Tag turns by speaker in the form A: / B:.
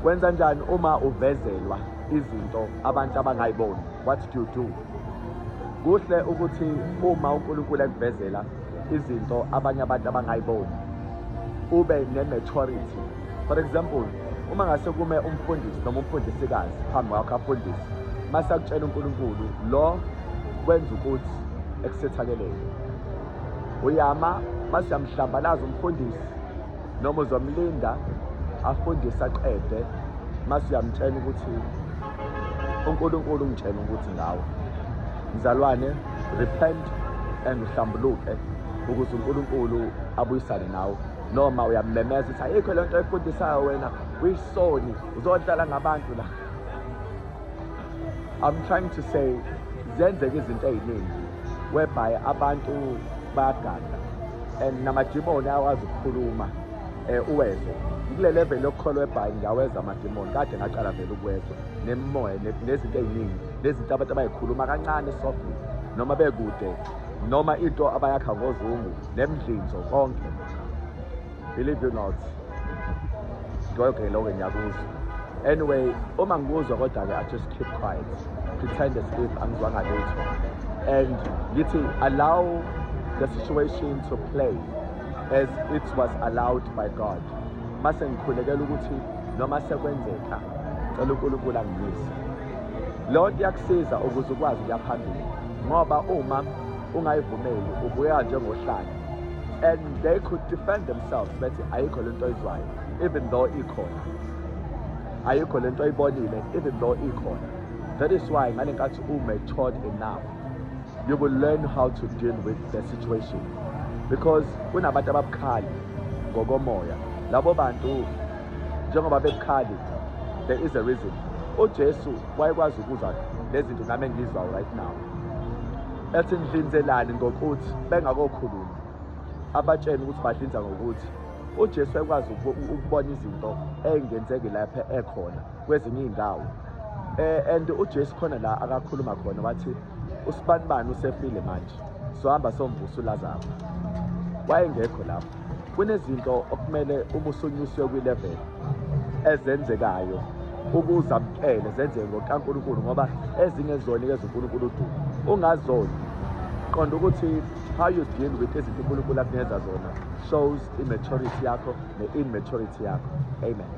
A: Wenza njani uma uvezelwa izinto abantu abangayiboni? What do you do? Kuhle ukuthi uma uNkulunkulu ekuvezela izinto abanye abantu abangayiboni, ube ne-maturity. For example, uma ngase kume umfundisi noma umfundisikazi phambi kwakho afundise, mase akutshela uNkulunkulu lo wenza ukuthi ekusithakeleni, uyama mase uyamhlambalaza umfundisi noma uzomlinda afundise aqede, mase uyamtshela ukuthi uNkulunkulu ungitshela ukuthi ngawe. Mzalwane, repent and uhlambuluke ukuze uNkulunkulu abuyisane nawe. Noma uyammemeza ukuthi ayikho le nto oyifundisayo wena, uyisoni, uzodlala ngabantu la. I'm trying to say ziyenzeka izinto ey'ningi whereby abantu bayagada and namadimoni ayakwazi ukukhuluma uwezwe. Kule level yokukholwa whereby ngiyawezwa amadimoni, kade ngaqala vele ukuwezwa, nemimoya nezinto ey'ningi, nezinto abantu abayikhuluma kancane softly noma bekude, noma into abayakha ngozungu nemdlinzo konke. Believe you not, konke lokho ngiyakuzwa. Anyway, uma ngikuzwa kodwa-ke I just keep quiet, pretend as if angizwanga lutho, and ngithi allow the situation to play as it was allowed by God. Mase ngikhulekela ukuthi noma sekwenzeka, cela uNkulunkulu angimise. Leyo nto iyakusiza ukuze ukwazi ukuya phambili, ngoba uma ungayivumeli ubukeka njengohlanya, and they could defend themselves bethi ayikho lento oyizwayo even though ikhona, ayikho lento oyibonile even though ikhona. That is why ngale nkathi u-matured enough, you will learn how to deal with the situation, because kunabantu ababukhali ngokomoya. Labo bantu njengoba bebukhali, there is a reason. UJesu wayekwazi ukuzwa lezi zinto nami engizwayo right now, ethi nidlinzelani ngokuthi bengakokhuluma, abatshene ukuthi badlinza ngokuthi. UJesu wayekwazi ukubona izinto ey'ngenzeki lapha ekhona kwezinye iy'ndawo. And uJesu khona la akakhuluma khona wathi usibanibani usefile manje, sohamba somvusa uLazaro. Wayengekho lapho. Kunezinto okumele uma usunyuswe kwi-level ezenzekayo ukuzamkele zenzeke ngokukaNkulunkulu, ngoba ezinye zizonikeza uNkulunkulu udumo. Ungazoni, qonda ukuthi how you deal with izinto uNkulunkulu akunikeza zona shows i-maturity yakho ne-immaturity yakho. Amen.